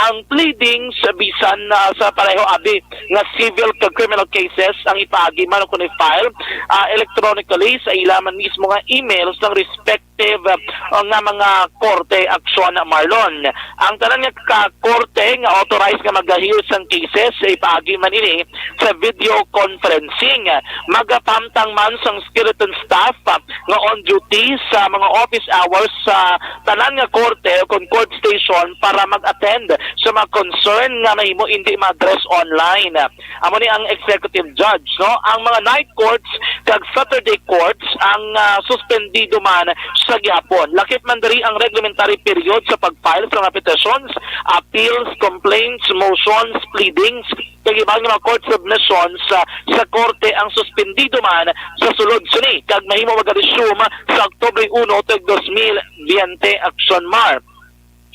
Ang pleadings bisan, ah, sa pareho abi nga civil kag criminal cases ang ipaagi man o kon i-file, ah, electronically sa ila man mismo nga email sang respective, ah, nga mga korte, Action Mar. Ang tanan nga ka-, korte nga authorized nga mag-hear sang cases, ipaagi man ini sa video conferencing. Magapahamtang man sang skeleton staff, ah, nga on duty sa mga office hours sa tanan nga korte o kon court station para mag-attend sa mga concern nga mahimo indi ma-address online. Amo ni ang executive judge, no? Ang mga night courts kag Saturday courts ang, ah, suspendido man sa gihapon. Lakip man diri ang reglementary period sa pag-file sa mga petitions, appeals, complaints, motions, pleadings, kag iban nga mga court submissions, ah, sa korte ang suspendido man sa sulod sini kag mahimo mag-resume sa Oktubre uno tuig dos mil biyente, Action Mar.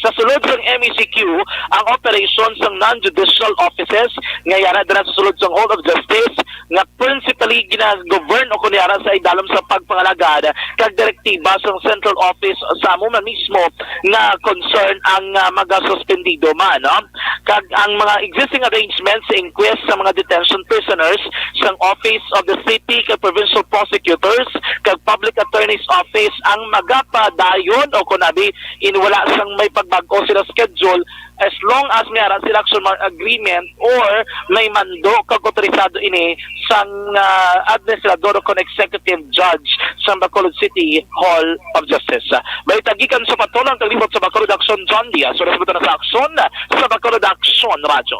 Sa sulod sang M E C Q, ang operation sang non-judicial offices nga yara dira sa sulod sang Hall of Justice nga principally gina-govern o kon yara sa idalom sa pagpangalagad kag direktiba sang central office sa amo man mismo nga concern ang, ah, magasuspendido man, no? Kag ang mga existing arrangements sa inquest sa mga detention prisoners sang Office of the City kag Provincial Prosecutors kag Public Attorney's Office ang magapadayon o kon abi in wala sang may pagbag-o sila schedule, as long as may ara sila Action Mar agreement or may mando kag otorisado ini sang, ah, administrador o kon executive judge sang Bacolod City Hall of Justice. Balita gikan sa Patulang Taglibot sa Bacolod Action, John Diaz. Oras mo na sa Action sa Bacolod Action Radyo.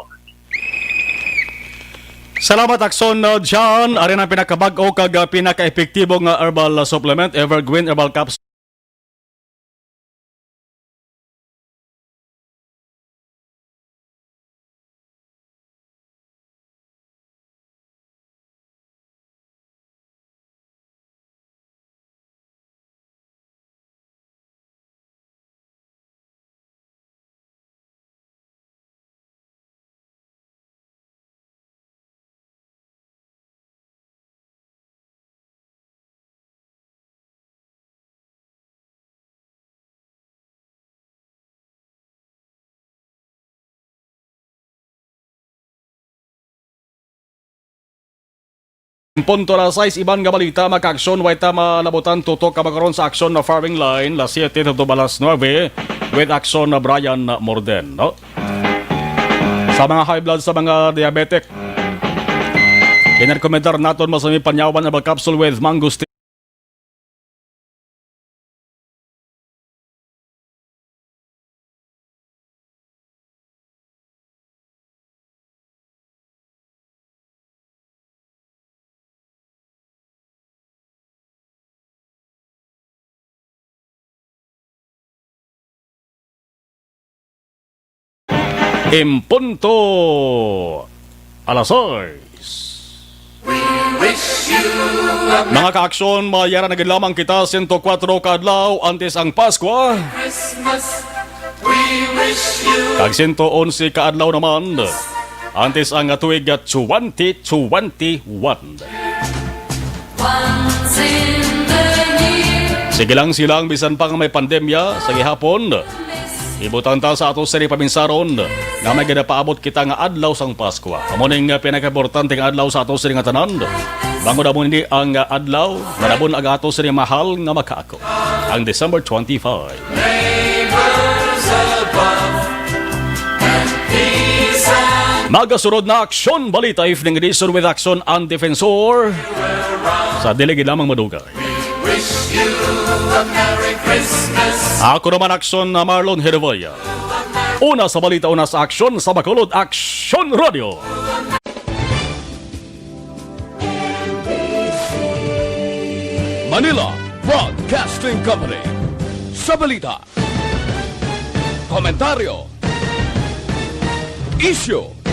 Salamat, Action, uh, John. Ari ang pinakabag-o kag, uh, pinaka-epektibo nga herbal, uh, supplement, Evergreen Herbal Capsule. Punto alas sais, iban nga balita, mga ka-aksyon, way ta malabutan tutok ka karon sa aksyon na firing line, alas siyete tutok alas nuebe, with aksyon na Brian Morden, no? Sa mga high blood, sa mga diabetic, ginarekomendar naton masami panyawan herbal capsule with mangosteen. En punto alas sais. Mga ka-aksyon, mayara na gid lamang kita, sento kuwatro ka adlaw antes ang Paskwa. Kag sento onse ka adlaw naman, antes ang tuig nga twenty twenty-one. Sige lang silang, bisan pa nga may pandemya sa gihapon, ibutang ta sa ato sini paminsaron nga may ginapaabot kita nga adlaw sang Paskwa. Amo ning pinakaimportante nga adlaw sa ato sini nga tanan. Bangod amo ni ang adlaw nga nabun-ag ato sini mahal nga makaako, ang December twenty-five. Magasunod na Aksyon Balita Evening Edition with Aksyon ang Defensor. Sa dili gid lamang madugay, ako naman, Aksyon na Marlon Herevilla. Una sa balita, una sa aksyon, sa Bacolod, Aksyon Radio. Manila Broadcasting Company. Sa balita, komentaryo, isyu,